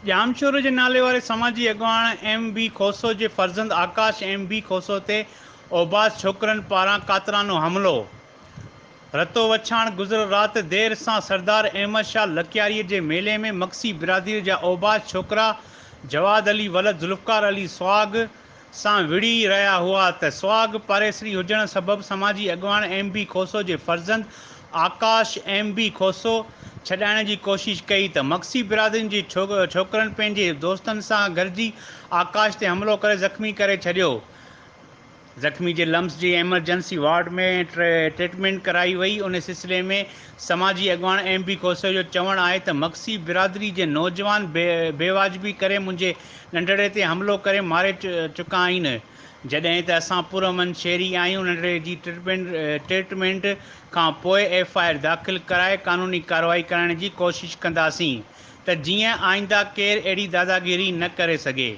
ڄامشوري جي ناليواري سماجي اڳواڻ ايم بي کوسو جي فرزند آڪاش ايم بي کوسو تي اوباش ڇوڪرن پاران قاتلانو حملو، رتو وڇاڻ گذريل رات دير سان سردار احمد شاهه لڪياري جي ميلي ۾ مگسي برادري جا اوباش ڇوڪرا جواد علي ولد ذوالفقار علي سهاڳ سان وڙهي رهيا هئا ته سهاڳ پاڙيسري هجڻ سبب سماجي اڳواڻ ايم بي کوسو جي فرزند آڪاش ايم بي کوسو ڇڏائڻ جي ڪوشش ڪئي ته مگسي برادرين جي ڇوڪرن پنهنجي دوستن سان گڏجي آڪاش تي حملو ڪري زخمي ڪري ڇڏيو. زخمي جي لمس جي ايمرجنسي وارڊ ۾ ٽريٽمينٽ ڪرائي وئي. ان سلسلي ۾ سماجي اڳواڻ ايم بي کوسو جو چوڻ آهي ته مگسي برادري جي نوجوان بيواجبي ڪري منهنجي ننڍڙي تي حملو ڪري ماري چڪا آهن جڏهن ته اسان پرامن شهري آهيون ننڍڙي جي ٽريٽمينٽ کان پوء ايف I R داخل ڪرائي قانوني ڪارروائي ڪرائڻ جي ڪوشش ڪنداسين ته جيئن آئنده ڪير اهڙي داداگيري نه ڪري سگهي.